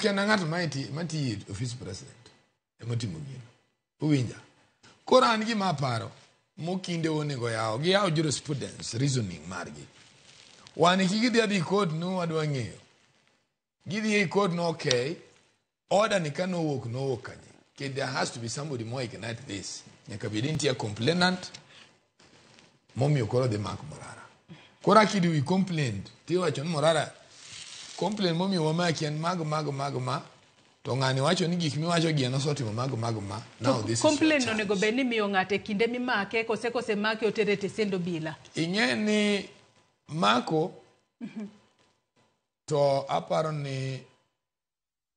Kena ng'at matiyo e office president emotimo gino. Uwinja? Koro an gima aparo mokinde onego yaw giyaw jurisprudence reasoning margi. Wan kik gidhi adhi court no wadwa ng'eyo. Gidhi e court no, okay. Order ni ka nowuok, nowuok kanye? Okay, there has to be somebody more ignite this. Nyaka bed ni nitie complainant momiyo koro dhi mak Morara. Koro akidi wi complaint tiwacho ni Morara complaint momiyo wamaki en mag mag mag ma to ng'ani wacho ni gik miwacho gi en osetimo mag mag ma. Now this is your Complaint chance. onego bed ni miyo ng'ato e kinde mimake kose make otere e tesend obila. Ing'e ni mako to aparo ni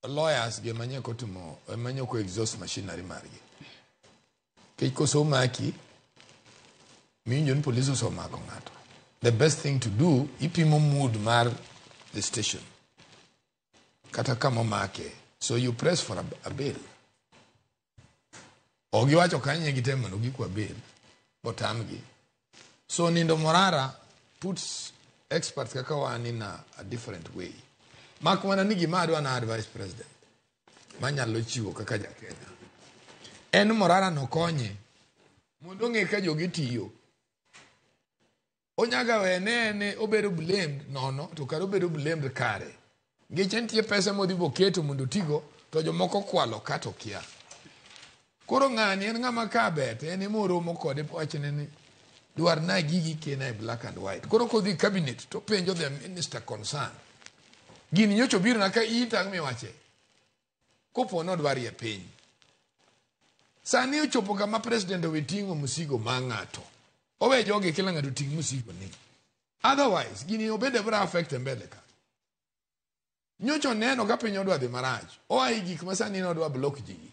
lawyers gi ema nyaka otimo, ema nyaka exhaust machinery margi. Nikech koso maki miwinjo ni police osemako ng'ato, the best thing to do, ipimo mood mar the station kata kama omake, so you press for a bail. Ok giwacho kanyo gitemo mondo gikwa bail botamgi. So nindo Morara puts experts kaka wan in a different way. Mak mana ni gima adwa na advice president manyalo chiwo kaka ja Kenya en Morara no konye mondo ong'e ka jogi tiyo. Onyaga wene ne obedo blamed nono to kare obedo blamed kare nikech nitie pesa modhi boketo mondo otigo to jomoko kwalo kato kia. Koro ng'ani en ng'ama ka ber to en ema oromo kode wachne ni dwarna gigi kena e black and white. Koro kodhi cabinet to penjo the minister concerned, gini nyocha obiro na ka in tang' miwache kopo nodwari e piny. Sani ochopo kama president owe ting'o msigo ma ng'ato, owe jogi kila ng'ato ting' msigo ni, otherwise gini obende biro affect e mbele. Ka nyocha oneno ka piny odwa dhi marach, oa e gik ma sani nodwa block ji gi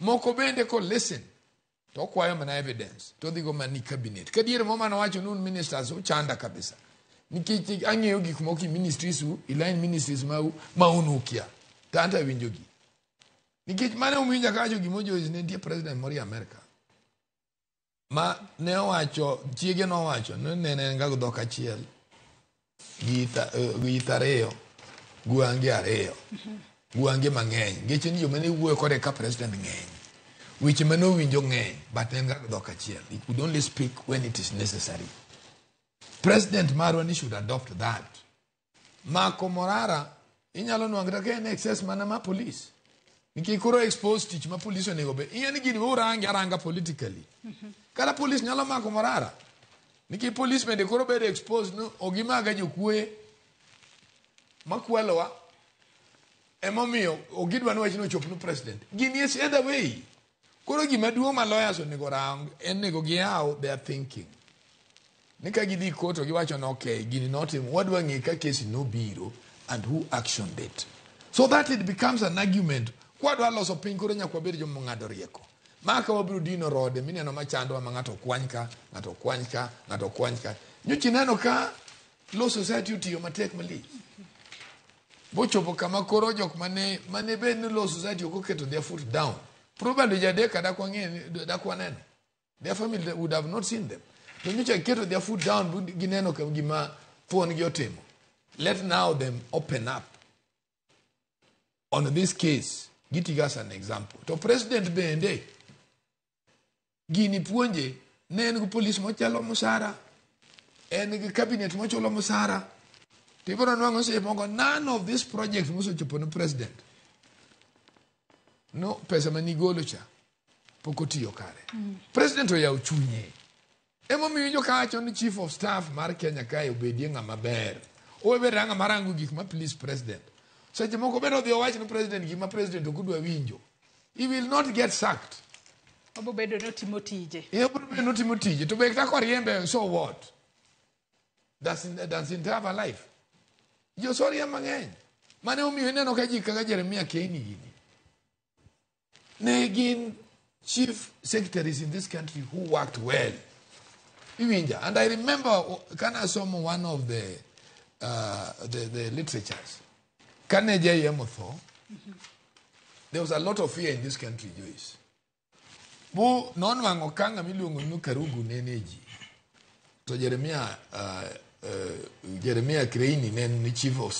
moko bende ko listen to okwayo mana evidence to odhigo mana ni cabinet. Ka diere mo manowacho ni un ministers uchanda kabisa nikech ang'eyo gik moko i ministries u, i line ministries mau ma un ukia to anto awinjogi nikech mane uwinja kawacho gimo. Joyce, ne nitie president moro i America ma ne owacho, chiege nowacho ni nene en ga dhok achiel gi it ariyo, gwange ariyo, gwange mang'eny, nikech ni joma ne wuoyo kode ka president ng'eny, weche mane owinjo ng'eny, but en ga dhok achiel. He could only speak when it is necessary. President marwa ni should adopt that. Mako Morara inyalo nwang'o kata ka en excess mana ma police nikech koro expose tich ma police onego bed ing'e ni gini urange aranga politically. Kata police nyalo mako Morara nikech police bende koro bedo exposed no ogimaga jokuoye makwalowa emomiyo ogidwa ni wachno ochop ne president. Gini is either way. Koro gima duong' ma lawyers onego rang en nego giyaw their thinking ni ka gidhi court to giwacho ni okay, gini notimo, wadwa ng'e ka kesi nobiro and who actioned it, so that it becomes an argument. Kwadwa loso piny koro nyaka wabed joma ong'ado rieko ma ka wabiro dino rode mineno machandowa ma ng'ato okwany ka, ng'ato okwany ka, ng'ato okwany ka. Nyocha ineno ka Law Society otiyo matek malich bochopo kama koro jok mane bed ni Law Society ok oketo their foot down, probably jadek dak wang'e, dak waneno, their family would have not seen them. To nyocha giketo their foot down bu gineno ka gima thuon gi otimo. Let now them open up on this case, gitigo as an example. To president bende gini puonje ne en gi police mochalo musara, en gi cabinet mochulo musara to ibiro nwang'o seche moko none of this project mosechopo ne president no pesa manigolo cha pok otiyo kare. President oyawo chunye. Emomiyo iwinjo kawacho ni chief of staff mar Kenya kae obedie ng'ama ber, owe bed ng'ama rango gik ma please president. Seche moko bende odhi owach ne president gima president ok odwa winjo, he will not get sacked. Obo bedo ni otimo tije. Obiro bedo ni otimo tije to be kata koriembe, so what? Doesn't have a life. Josoria mang'eny mane omiyo ineno ka ji kaka Jeremia Keini gini ne gin chief secretaries in this country who worked well. Iwinja? And I remember kana asomo one of the literatures kane JM otho, there was a lot of fear in this country. Joyce, bu nonwang'o ka ng'ama iluongo ni Karugu nene ji to Jeremia Kireini ne en chief of